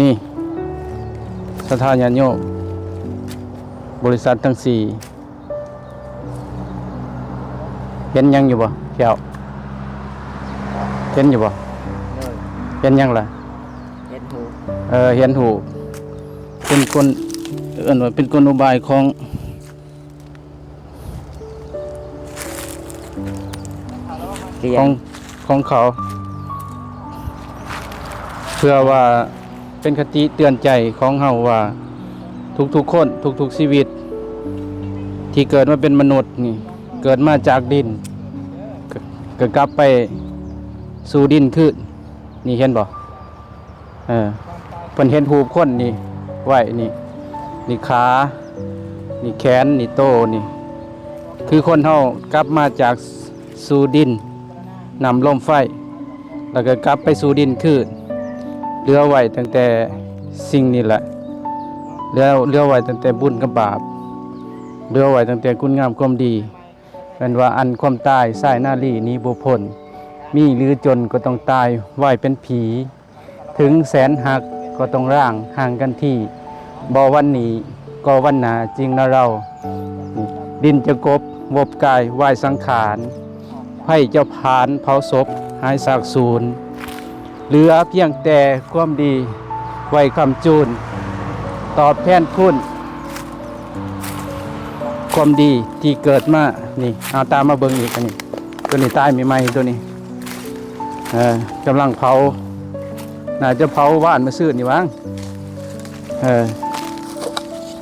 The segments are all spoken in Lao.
ນີ້ ສັດທາຍາດໂຍມ ບໍລິສັດທັງສີ່ ເຫັນຫຍັງຢູ່ບໍ່ແກ້ວ? ເຫັນຢູ່ບໍ່? ໂດຍ ເຫັນຫຍັງລະ? ເຫັນຮູບ ເອີ ເຫັນຮູບ ເປັນກົນ ເອີ້ນວ່າເປັນກົນອຸບາຍຂອງ ຂອງ ຂອງເຂົາ ເພື່ອວ່າເປັນຄະຕິເຕືອນໃຈຂອງເຮົາວ່າ ທຸກໆຄົນ ທຸກໆຊີວິດ ທີ່ເກີດມາເປັນມະນຸດນີ້ ເກີດມາຈາກດິນ ກະ ກະກັບໄປສູ່ດິນຄືນ. ນີ້ເຫັນບໍ່? ເອີ ເພິ່ນເຮັດຮູບຄົນນີ້ໄວ້ນີ້ ນີ້ຂາ ນີ້ແຂນ ນີ້ໂຕນີ້ ຄືຄົນເຮົາກັບມາຈາກສູ່ດິນ ນ້ຳລົມໄຟ ແລ້ວກໍກັບໄປສູ່ດິນຄືນ ເຫຼືອໄວ້ຕັ້ງແຕ່ສິ່ງນີ້ແຫຼະ ເຫຼືອ ເຫຼືອໄວ້ຕັ້ງແຕ່ບຸນກັບບາບ ເຫຼືອໄວ້ຕັ້ງແຕ່ຄຸນງາມຄວາມດີ. ແມ່ນວ່າອັນຄວາມຕາຍ ຊາຍນາລີໜີບໍ່ພົ້ນ ມີຫຼືຈົນກໍຕ້ອງຕາຍ ວາຍເປັນຜີ ເຖິງແສນຮັກກໍຕ້ອງຮ້າງຫ່າງກັນທີ ບໍ່ວັນນີ້ກໍວັນໜ້າຈິງນະເຮົາ ດິນຈະກົບວົບກາຍ ວາຍສັງຂານ ໄຟຈະຜານເຜົາສົບ ຫາຍສາບສູນ ເຫຼືອພຽງແຕ່ຄວາມດີໄວ້ຄ້ຳຈູນ ຕອບແທນຄຸນຄວາມດີທີ່ເກີດມາ. ນີ້ ເອົາຕາມມາເບິ່ງອີກ ອັນນີ້ ຕົວນີ້ຕາຍໃໝ່ໆ ຕົວນີ້ ເອີ ກຳລັງເຜົາ ໜ້າຈະເຜົາວານມື້ຊືນນີ້ຫວ່າງ ເອີ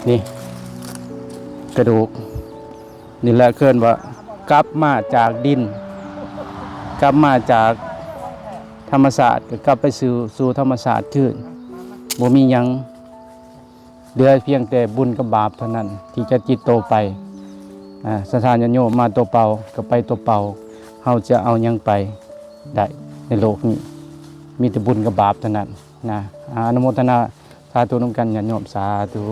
ນີ້ ກະດູກ ນີ້ແຫຼະເອີ້ນວ່າກັບມາຈາກດິນ ກັບມາຈາກທຳມະຊາດ ກໍກັບໄປສູ່ ສູ່ທຳມະຊາດຄືນ ບໍ່ມີຫຍັງ ເຫຼືອພຽງແຕ່ບຸນກັບບາບເທົ່ານັ້ນທີ່ຈະຕິດໂຕໄປ. ອາ ສັດທາຍາດໂຍມມາຕົວເປົ່າກໍໄປຕົວເປົ່າ ເຮົາຈະເອົາຫຍັງໄປໄດ້ໃນໂລກນີ້? ມີແຕ່ບຸນກັບບາບເທົ່ານັ້ນນະ. ອາ ອະນຸໂມທະນາສາທຸນຳກັນຍາດໂຍມ ສາທຸ.